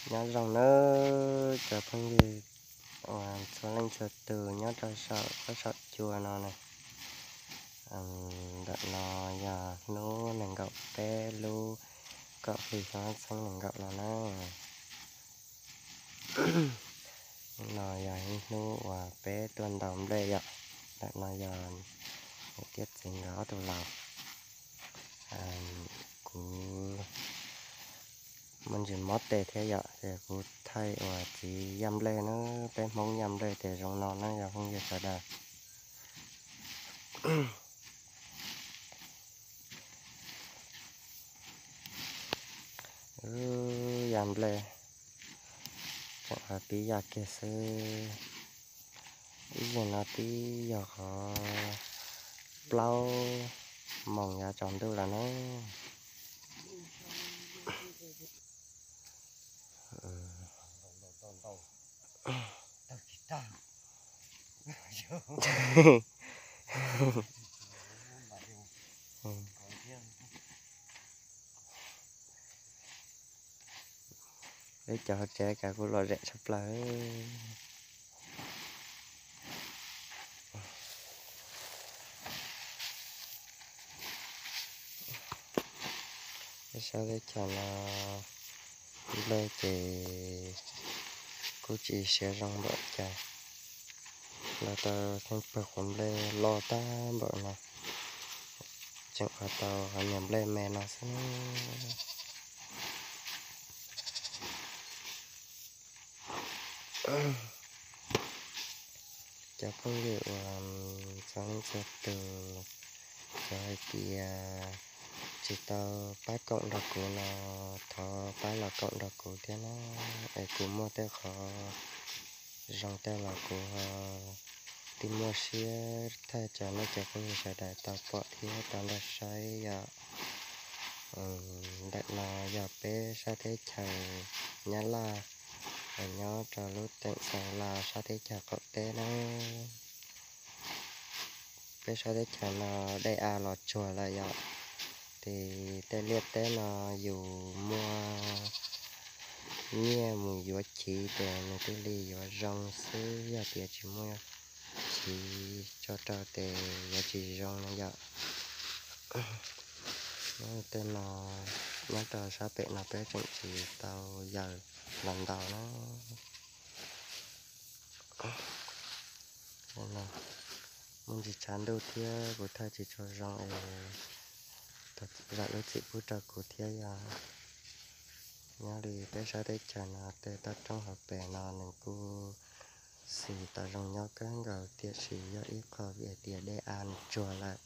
Nyob zoo nawb cov phooj ywg uas txhua leej txhua tus nyob rau saum huab saum cua no na. Ntawm no yog hnub nees nkaum peb lub kaum hli xyoo ob txhiab nees nkaum no na. Hnub no yog ib hnub uas peb tuaj ntaus nplej yom. Ntawm no yog niam thiab txiv nkawd ob tug laus. Kuv muaj ntsis mob tes thiab yom, ces kuv thaij uas txiv yaj nplej na, peb Hmoob yaj nplej ces zoo no na yog phooj ywg sawv daws. Yaj nplej tseem pib yaj kiag xwb. Ib zaug no twb yog qhov plaub moos yav tsaus ntuj lawm na. Peb cov hauv tsev kav kuv lom zem tshaj plaws. Peb sab teb chaws no nplej ces kuj tsis siav zoo npaum cas. Los tau xeeb pawg quav nplej loj tag npaum no, tseem ua tau qhov niag nplej me no xwb. Cov phooj ywg uas txhua leej txhua tus, cov hais tias tsis tau pab koom nrog kuv no, thov pab los koom nrog kuv thiab na, es kuv muaj tej qhov zoo tej los kuv ho twb muaj siab thaij rau nej cov phooj ywg sawv daws tau pom thiab tau nrog saib yom. Ntawm no yog peb sab teb chaws Nyab Laj, nyob rau lub teem Xeem Las sab teb chaws qaum teb na. Peb sab teb chaws no dej av los tsuag lawm yom, ces tej liaj teb no yus muaj nyiaj mus yuav chiv ces nws thiaj li yuav zoo xwb, yog tias tsis muaj chiv tso rau ces yuav tsis zoo no yom. Tej no nyob rau sab pem no peb tseem tsis tau yaws los ntaus na. Muaj ntsis tshav ntuj thiab kuv thaij tsis tshua zoo es zam lub txim pub rau kuv thiab yom. Nyob li peb sab teb chaws no tej toj roob hauv pes no nws kuj xis tau zoo nyob kawg nkaus, tiam sis yog ib qho vim hais tias dej av nws tsuag lawm.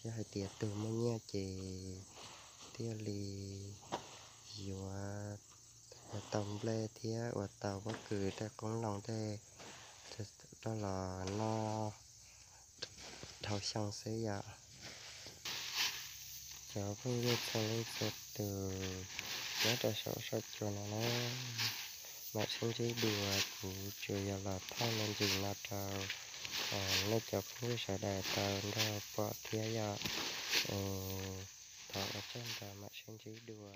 Yog hais tias tus muaj nyiaj ces thiaj li yuav ua tau nplej thiab ua tau pob kws tej qoob loo tej roj los noj dhau xyoo xwb yom. Cov phooj ywg txhua leej txhua tus nyob rau saum huab saum cua no na, mam sib ntsib dua, kuv tsuas yog los thaij me ntsis no rau nej cov phooj ywg sawv daws tau nrog pom thiab yom. Thov ua tsaug ntau, mam sib ntsib dua.